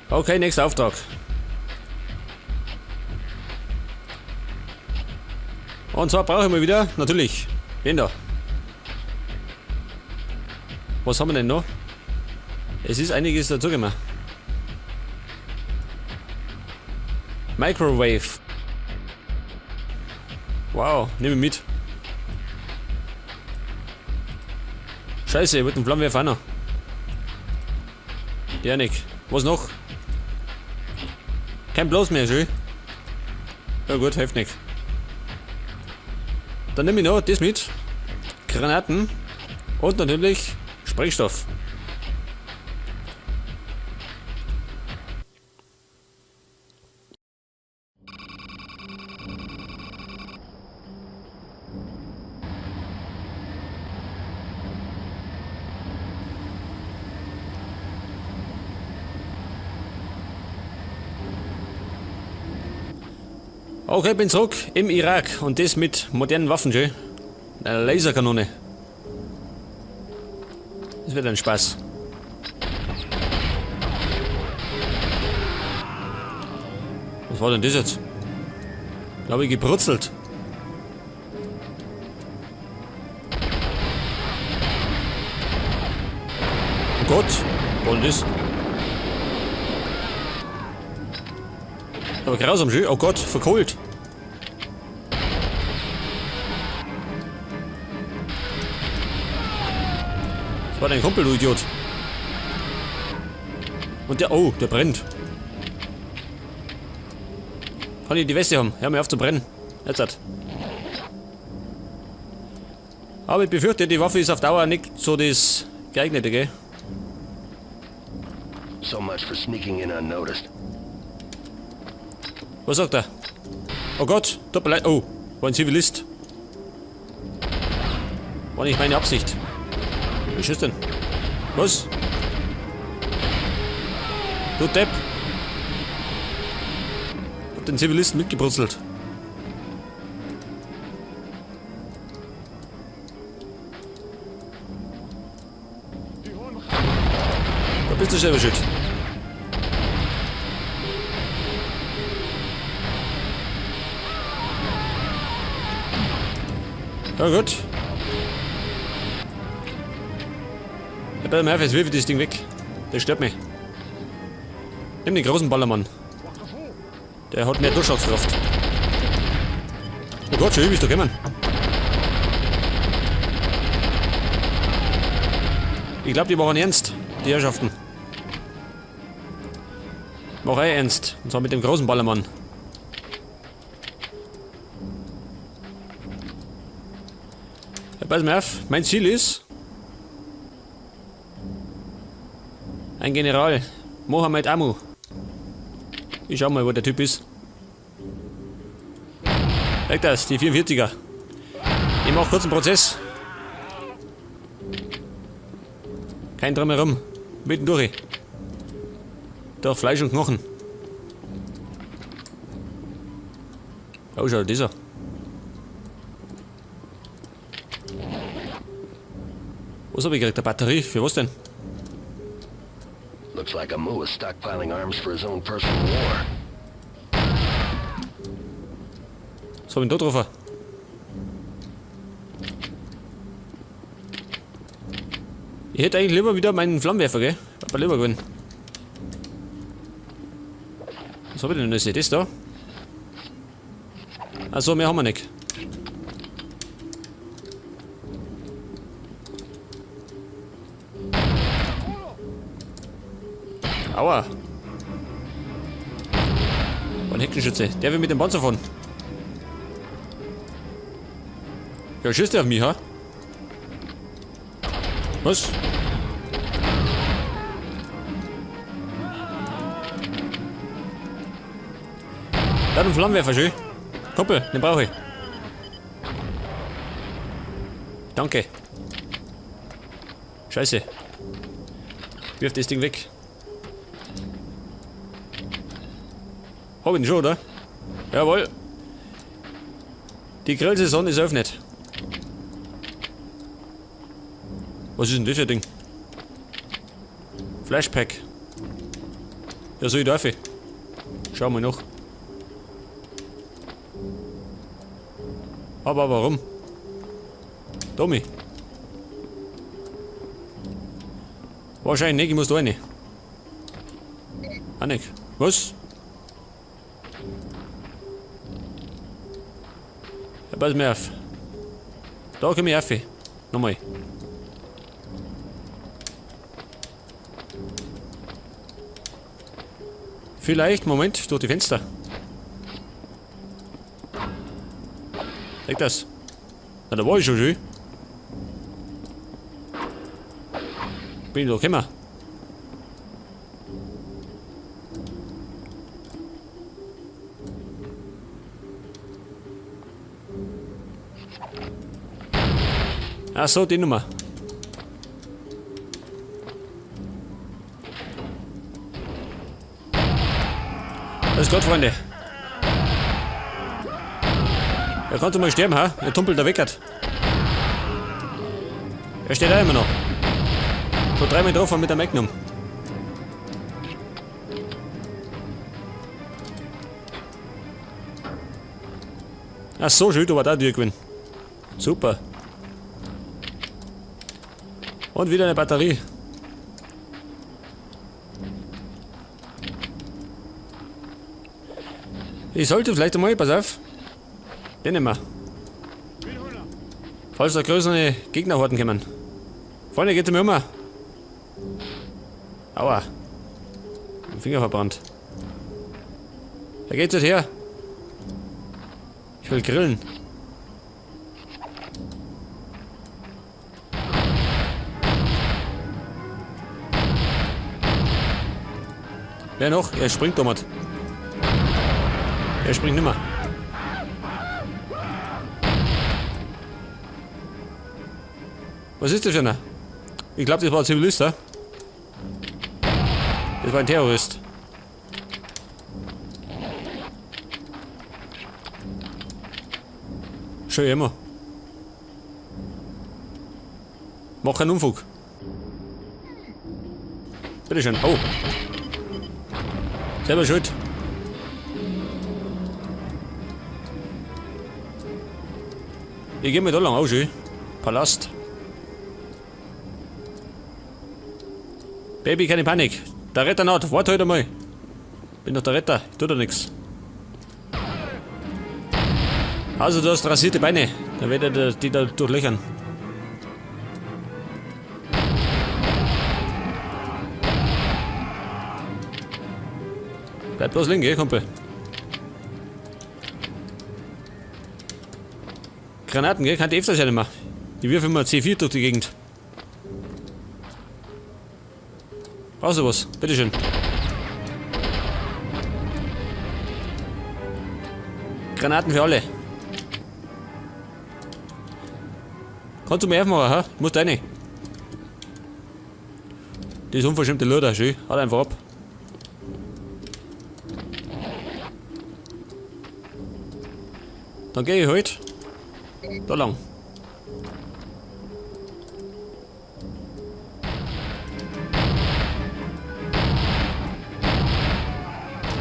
Okay, nächster Auftrag. Und zwar brauche ich mal wieder, natürlich, wen da? Was haben wir denn noch? Es ist einiges dazugekommen. Microwave. Wow, nehme ich mit. Scheiße, ich wollte einen Flammenwerfer auch noch. Der nicht. Was noch? Kein Bloß mehr, schön. Ja gut, hilft nicht. Dann nehme ich noch das mit. Granaten. Und natürlich Sprengstoff. Okay, bin zurück im Irak und das mit modernen Waffen, schön. Einer Laserkanone. Das wird ein Spaß. Was war denn das jetzt? Glaube ich gebrutzelt. Oh Gott, was war denn das? Aber grausam, schön. Oh Gott, verkohlt. Das war dein Kumpel, du Idiot. Und der, oh, der brennt. Kann ich die Weste haben? Hör mir auf zu brennen. Jetzt hat. Aber ich befürchte, die Waffe ist auf Dauer nicht so das geeignete, gell? So much for sneaking in unnoticed. Was sagt er? Oh Gott, tut mir leid. Oh, war ein Zivilist. War nicht meine Absicht. Was ist denn? Was? Du Depp! Hab den Zivilisten mitgebrutzelt. Da bist du selber schuld. Ja gut. Ja, bei dem jetzt wirf ich das Ding weg. Der stört mich. Nimm den großen Ballermann. Der hat mehr Durchschlagskraft. Oh Gott, schon bist du gekommen. Ich glaube, die machen ernst, die Herrschaften. Mach eh ernst. Und zwar mit dem großen Ballermann. Ja, pass mal auf, mein Ziel ist ein General, Mohammed Amu. Ich schau mal, wo der Typ ist. Weg das, die 44er. Ich mach kurz einen Prozess. Kein Drumherum. Mitten durch. Doch, Fleisch und Knochen. Oh, schau, dieser. Was hab ich gekriegt? Eine Batterie? Für was denn? Looks like Amu is stockpiling arms for his own personal war. Was hab ich denn da drauf? Ich hätte eigentlich lieber wieder meinen Flammenwerfer, gell? Aber lieber gewinnen. Was hab ich denn? Ist das da? Achso, mehr haben wir nicht. Aua. War ein Heckenschütze. Der will mit dem Panzer fahren. Ja, schießt der auf mich, ha? Was? Da hat einen Flammenwerfer, schön. Kumpel, den brauche ich. Danke. Scheiße. Wirf das Ding weg. Hab ich ihn schon, oder? Jawohl. Die Grillsaison ist eröffnet. Was ist denn das für ein Ding? Flashpack. Ja, soll ich da rauf? Schau mal nach. Aber warum? Tommy. Wahrscheinlich nicht, ich muss da rein. Auch nicht. Was? Ja, pass mir auf. Da komm ich auf. Nochmal. Vielleicht, Moment, durch die Fenster. Zeig das. Na, da war ich schon schön. Bin ich doch gekommen. Ach so, die Nummer. Alles Gott, Freunde. Er konnte mal sterben, ha? Er tumpelt da weg. Er steht auch immer noch. Schon dreimal getroffen mit der Magnum. Ach so, schön, da war da Tür gewesen. Super. Und wieder eine Batterie. Ich sollte vielleicht einmal, pass auf, den nehmen wir. Falls da größere Gegnerhorden kommen. Freunde, geht's mir um? Aua. Mein Finger verbrannt. Da geht's nicht her. Ich will grillen. Wer noch? Er springt doch. Er springt nimmer. Was ist das für einer? Ich glaube, das war ein Zivilist, ja? Das war ein Terrorist. Schön immer. Mach keinen Unfug. Bitteschön. Oh. Selber schuld. Ich geh mal da lang, auch schön. Palast. Baby, keine Panik. Der Retter naht. Warte halt einmal. Bin doch der Retter. Ich tu da nix. Also, du hast rasierte Beine. Da werde ich die da durchlöchern. Bleib bloß liegen, gell, Kumpel. Granaten, gell? Kann die öfters ja nicht mehr. Die wirf immer C4 durch die Gegend. Brauchst du was? Bitteschön. Granaten für alle. Kannst du mir aufmachen, ha? Ich muss da rein. Das unverschämte Luder, schön. Haut einfach ab. Dann geh ich halt da lang.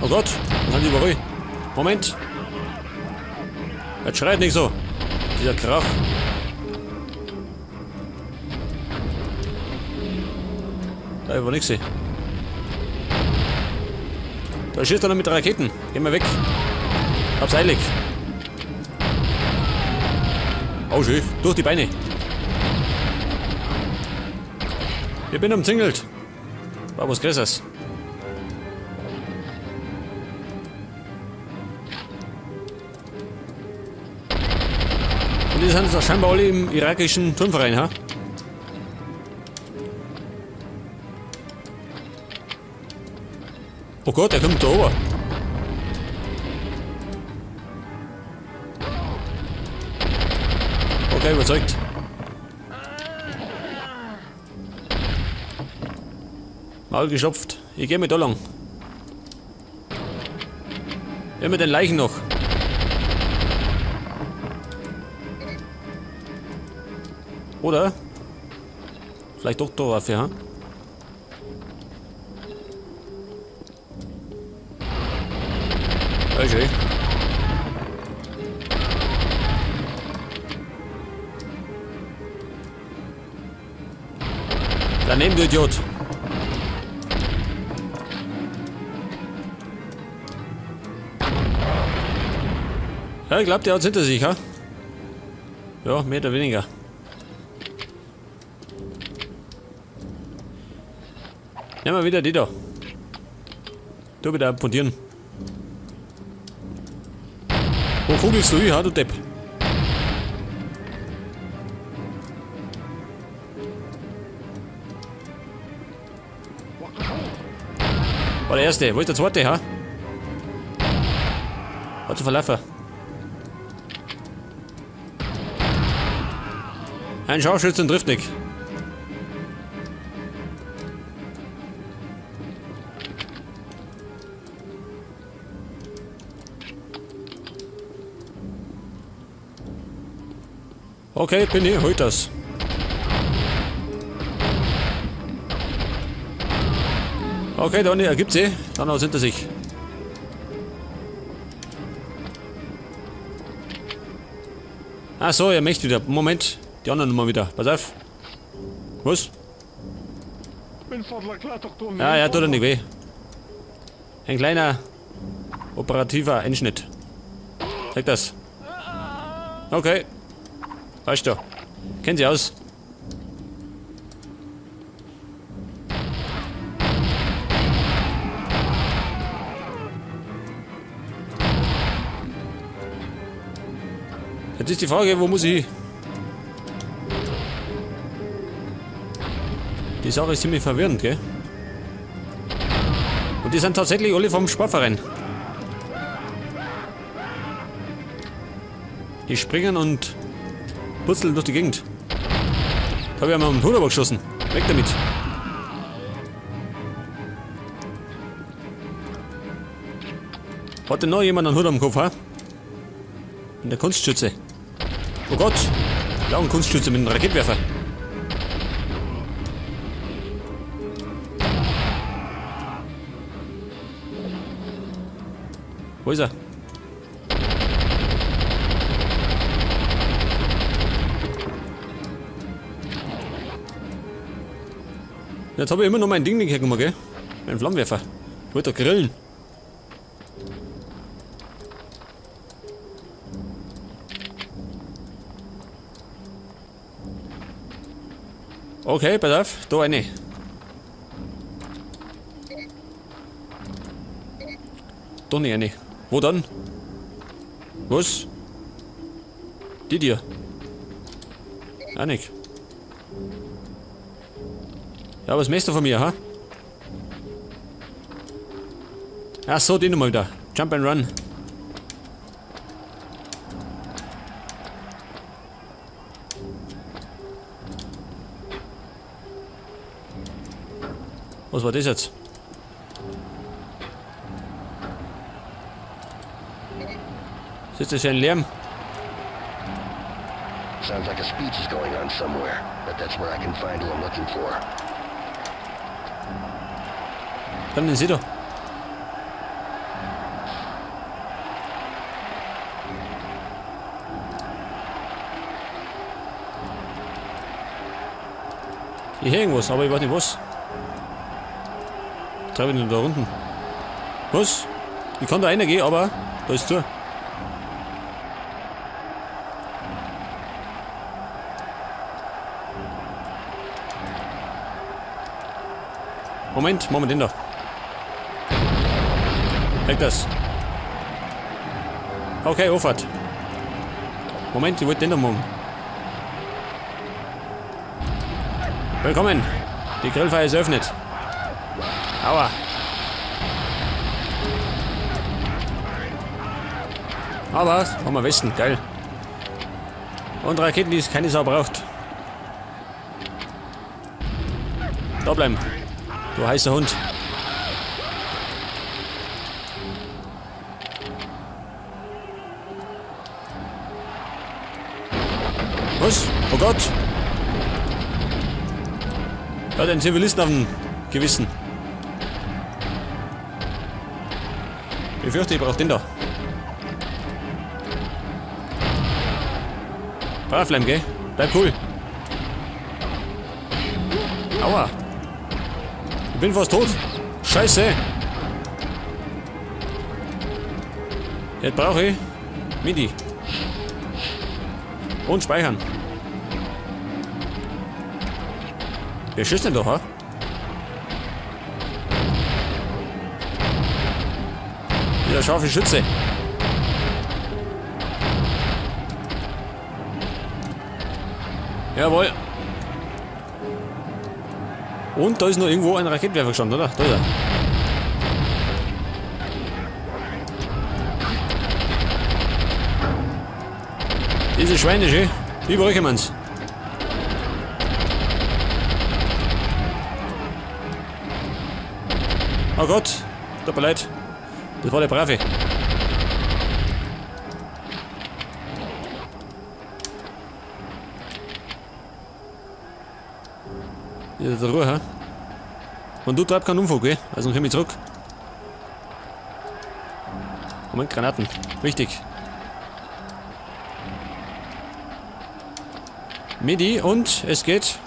Oh Gott, da sind die überall. Moment. Jetzt schreit nicht so. Dieser Krach. Da war nix. Da schießt einer mit Raketen. Geh mal weg. Hab's eilig. Oh, schön. Durch die Beine. Ich bin umzingelt. War was Größeres. Und die sind jetzt scheinbar alle im irakischen Turnverein, ha? Oh Gott, der kommt da oben. Okay, überzeugt. Maul gestopft. Ich geh mit da lang. Ja, mit den Leichen noch. Oder? Vielleicht doch da rauf, ja? Ja, schön. Daneben, du Idiot. Ja, ich glaube, der hat's hinter sich, ha? Ja, mehr oder weniger. Nehmen wir wieder die da. Du wieder puntieren. Wo kugelst du hin, ha, du Depp? War der erste. Wo ist der zweite, ha? Hat sie verlaufen. Ein Scharfschützen trifft nicht. Okay, bin ich, holt das. Okay, dann ergibt sie. Dann aus hinter sich. Ach so, er möchte wieder. Moment, die anderen Nummer wieder. Pass auf. Was? Ja, ja, tut er nicht weh. Ein kleiner operativer Einschnitt. Zeig das. Okay. Weißt du. Kennt sie aus. Jetzt ist die Frage, wo muss ich hin? Die Sache ist ziemlich verwirrend, gell? Und die sind tatsächlich alle vom Sportverein. Die springen und purzeln durch die Gegend. Da habe ich einmal einen Hubschrauber geschossen. Weg damit. Hat denn noch jemand einen Hut am Kopf, ha? In der Kunstschütze. Oh Gott! Blauen Kunstschütze mit einem Raketwerfer. Wo ist er? Jetzt habe ich immer noch mein Ding nicht hergenommen, gell? Mein Flammenwerfer. Ich wollte doch grillen. Okay, pass auf, da eine. Da nicht eine. Wo dann? Was? Die dir. Auch nicht. Ja, was möchtest du von mir, ha? Ach so, die nochmal wieder. Jump and run. Was war das jetzt? Was ist das für ein Lärm? Sounds like a speech is going on somewhere, but that's where I can find who I'm looking for. Dann den Sie da. Ich höre irgendwas, aber ich weiß nicht was. Treibe ich denn da unten? Was? Ich kann da reingehen, aber da ist zu. Moment, machen wir den da. Weg das. Okay, Auffahrt. Moment, ich wollte den da machen. Willkommen. Die Grillfeier ist eröffnet. Aua. Aber haben wir Westen, geil. Und Raketen, die es keine Sau braucht. Da bleiben. Du heißer Hund. Was? Oh Gott! Er hat einen Zivilisten auf dem Gewissen. Ich fürchte, ich brauche den da. Brav bleiben, gell? Bleib cool. Aua. Ich bin fast tot. Scheiße. Jetzt brauche ich Midi. Und speichern. Wer schießt denn da, ha? Dieser scharfe Schütze. Jawohl. Und da ist noch irgendwo ein Raketenwerfer gestanden, oder? Da ist er. Diese Schweine, schön. Überall kommen's. Oh Gott, tut mir leid. Das war der Brave. Wieder der Ruhe, hä? Und du treibst keinen Unfug, gell? Also dann komm ich zurück. Moment, Granaten. Wichtig. Midi und es geht.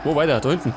Wo weiter? Da hinten.